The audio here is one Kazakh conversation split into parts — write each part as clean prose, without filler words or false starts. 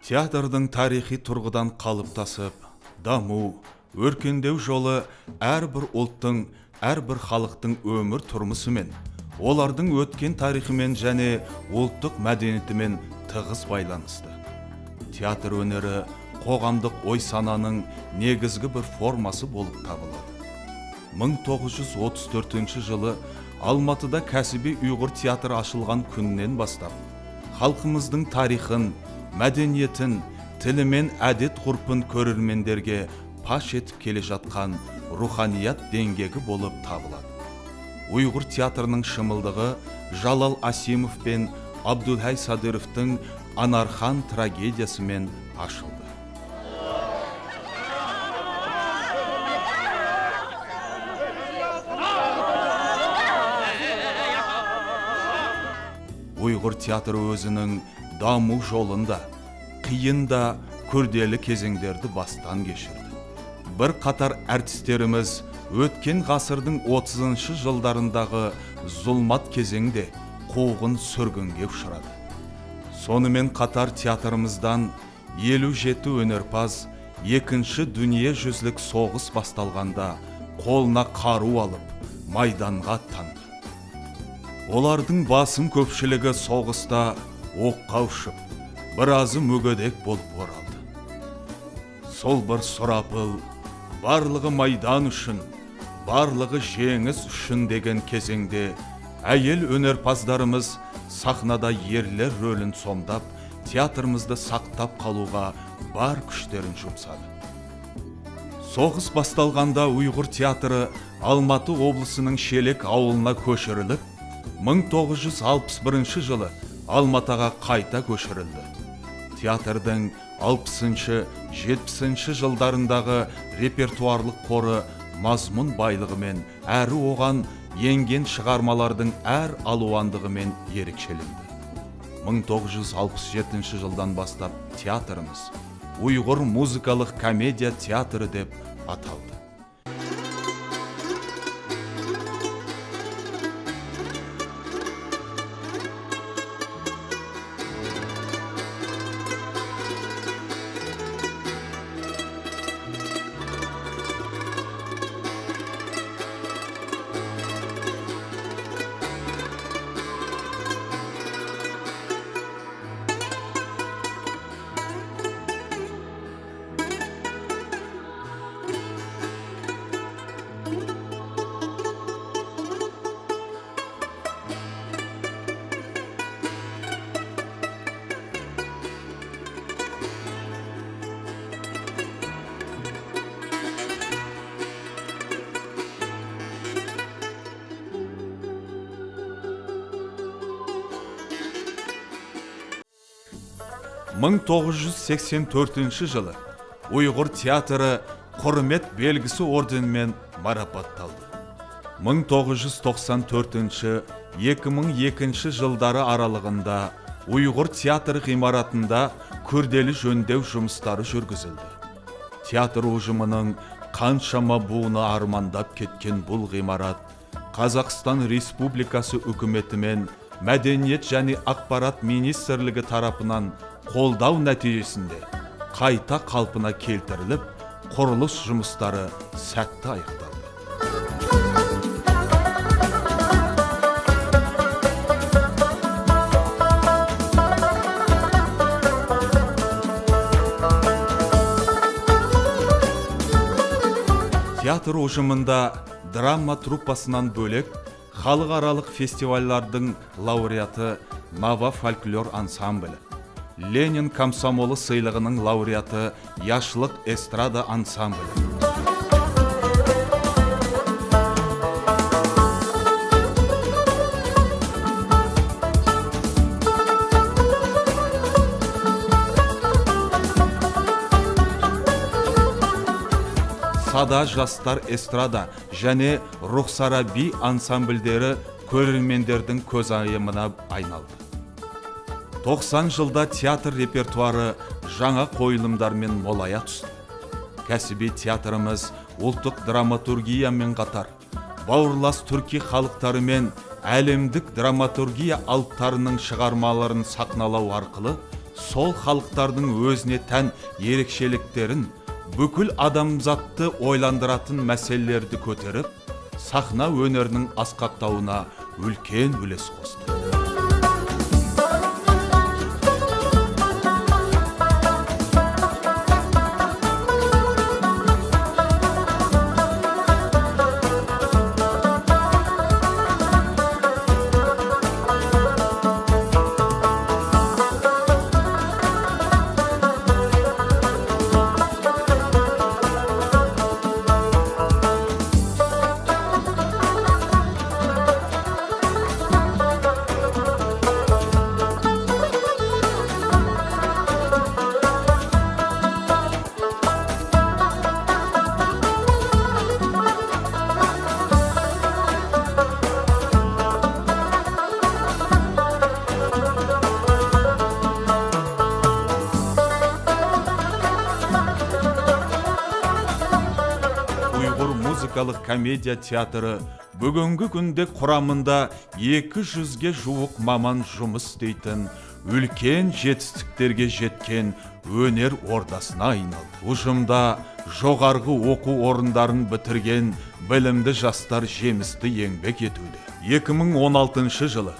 Театрдың тарихи тұрғыдан қалыптасып, даму, өркендеу жолы әрбір ұлттың, әрбір халықтың өмір тұрмысымен, олардың өткен тарихымен және ұлттық мәдениетімен тығыз байланысты. Театр өнері қоғамдық ой сананың негізгі бір формасы болып табылады. 1934 жылы Алматыда кәсіби ұйғыр театры ашылған күннен бастап, халқымыздың тарихын, мәдениетін, тілі мен әдет ғұрпын көрермендерге паш етіп келе жатқан руханият діңгегі болып табылады. Ұйғыр театрының шымылдығы Жалал Асимов пен Абдулхай Садыровтың Анархан трагедиясымен ашылды. Ұйғыр театры өзінің даму жолында қиын да күрделі кезеңдерді бастан кешірді. Бір қатар әртістеріміз өткен ғасырдың 30 жылдарындағы зұлмат кезеңде қуғын сүргінге ұшырады. Сонымен қатар театрымыздан 57 өнерпаз екінші дүниежүзілік соғыс басталғанда қолына қару алып майданға аттанды. Олардың басым көпшілігі соғыста оққа ұшып, біразы мүгедек болып оралды. Сол бір сұрапыл, барлығы майдан үшін, барлығы жеңіс үшін деген кезеңде әйел өнерпаздарымыз сахнада ерлер рөлін сомдап, театрымызды сақтап қалуға бар күштерін жұмсады. Соғыс басталғанда Ұйғыр театры Алматы облысының Шелек ауылына көшіріліп, 1961 жылы Алматыға қайта көшірілді. Театрдың 60-шы, 70-ші жылдарындағы репертуарлық қоры мазмұн байлығымен, әрі оған енген шығармалардың әр алуандығымен ерекшеленді. 1967 жылдан бастап театрымыз Ұйғыр музыкалық комедия театры деп аталды. 1984 жылы Ұйғыр театры Құрмет белгісі орденімен марапатталды. 1994-2002 жылдары аралығында Ұйғыр театры ғимаратында күрделі жөндеу жұмыстары жүргізілді. Театр ұжымының қаншама буыны армандап кеткен бұл ғимарат Қазақстан Республикасы үкіметімен Мәдениет және ақпарат министрлігі тарапынан қолдау нәтижесінде қайта қалпына келтіріліп, құрылыс жұмыстары сәтті аяқталды. Театр ұжымында драма труппасынан бөлек халықаралық фестивальдардың лауреаты Нава фольклор ансамблі, Ленин комсомолы сыйлығының лауреаты Яшлық эстрада ансамблі. Сада жастар эстрада және Рухсара би ансамбльдері көрермендердің көзайымына айналды. 90 жылда театр репертуары жаңа қойылымдармен молая түсті. Кәсіби театрымыз ұлттық драматургиямен қатар, бауырлас түркі халықтарымен әлемдік драматургия алыптарының шығармаларын сахналау арқылы сол халықтардың өзіне тән ерекшеліктерін, бүкіл адамзатты ойландыратын мәселелерді көтеріп, сахна өнерінің асқақтауына үлкен үлес қосты. Ұйғыр музыкалық комедия театры бүгінгі күнде құрамында 200-ге жуық маман жұмыс істейтін, үлкен жетістіктерге жеткен өнер ордасына айналды. Ұжымда жоғарғы оқу орындарын бітірген білімді жастар жемісті еңбек етуде. 2016 жылы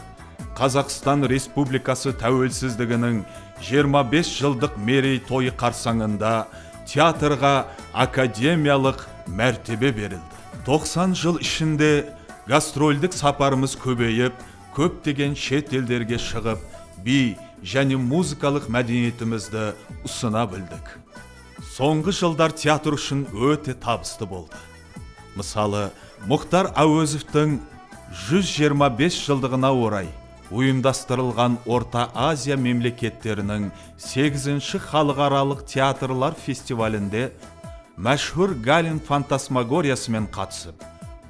Қазақстан Республикасы тәуелсіздігінің 25 жылдық мерейтойы қарсаңында театрға академиялық мәртебе берілді. 90 жыл ішінде гастрольдік сапарымыз көбейіп, көптеген шет елдерге шығып, би және музыкалық мәдениетімізді ұсына білдік. Соңғы жылдар театр үшін өте табысты болды. Мысалы, Мұхтар Әуезовтің 125 жылдығына орай ұйымдастырылған Орта Азия мемлекеттерінің 8-ші халықаралық театрлар фестивалінде мәшһүр Галин фантасмагориясымен қатысып,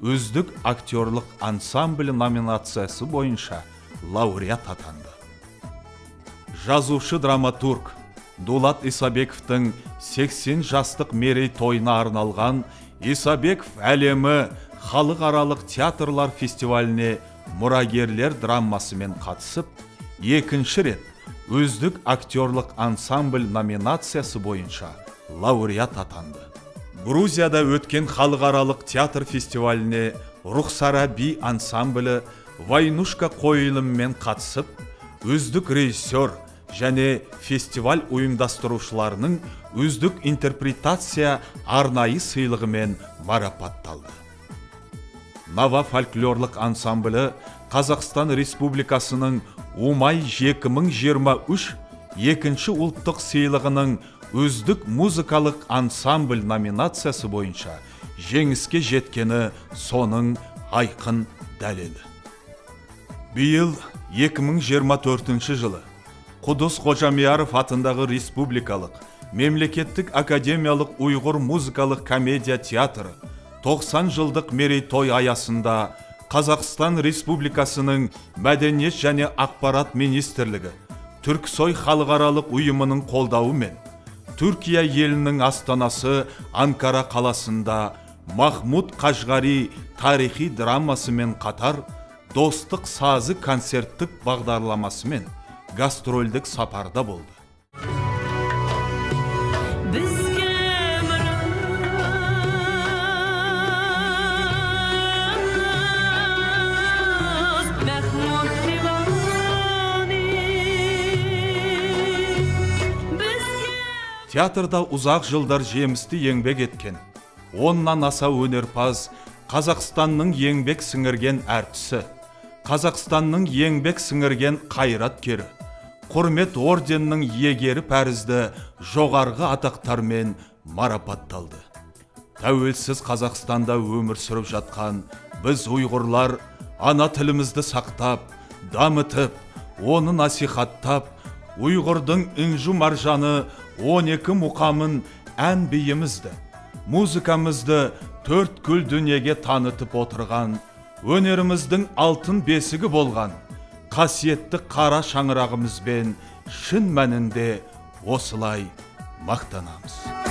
үздік актерлық ансамбль номинациясы бойынша лауреат атанды. Жазушы драматург Дулат Исабековтің 80 жастық мерейтойына арналған Исабеков әлемі халықаралық театрлар фестиваліне Мұрагерлер драмасымен қатысып, екінші рет үздік актерлық ансамбль номинациясы бойынша лауреат атанды. Грузияда өткен халықаралық театр фестиваліне Рухсара би ансамблі Войнушка қойылымымен қатысып, үздік режиссер және фестиваль ұйымдастырушыларының үздік интерпретация арнайы сыйлығымен марапатталды. Нава фольклорлық ансамблі Қазақстан Республикасының Умай 2023 екінші ұлттық сыйлығының үздік музыкалық ансамбль номинациясы бойынша жеңіске жеткені соның айқын дәлелі. Биыл 2024 жылы Құдыс Қожамияров атындағы республикалық мемлекеттік академиялық ұйғыр музыкалық комедия театры 90 жылдық мерейтой аясында Қазақстан Республикасының Мәдениет және ақпарат министрлігі Түрксой халықаралық ұйымының қолдауымен Түркия елінің астанасы Анкара қаласында Махмуд Қашғари тарихи драмасымен қатар Достық сазы концерттік бағдарламасымен гастрольдік сапарда болды. Bizge miras Mahmud Divani Bizge Театрда ұзақ жылдар жемісті еңбек еткен 10-нан аса өнерпаз Қазақстанның еңбек сіңірген әртісі, Қазақстанның еңбек сіңірген қайраткері, Құрмет орденінің иегері тәрізді жоғарғы атақтармен марапатталды. Тәуелсіз Қазақстанда өмір сүріп жатқан біз ұйғырлар ана тілімізді сақтап, дамытып, оны насихаттап, ұйғырдың інжу маржаны 12 мұқамын ән биімізді, музыкамызды төрткүл дүниеге танытып отырған, өнеріміздің алтын бесігі болған қасиетті қара шаңырағымызбен шын мәнінде осылай мақтанамыз.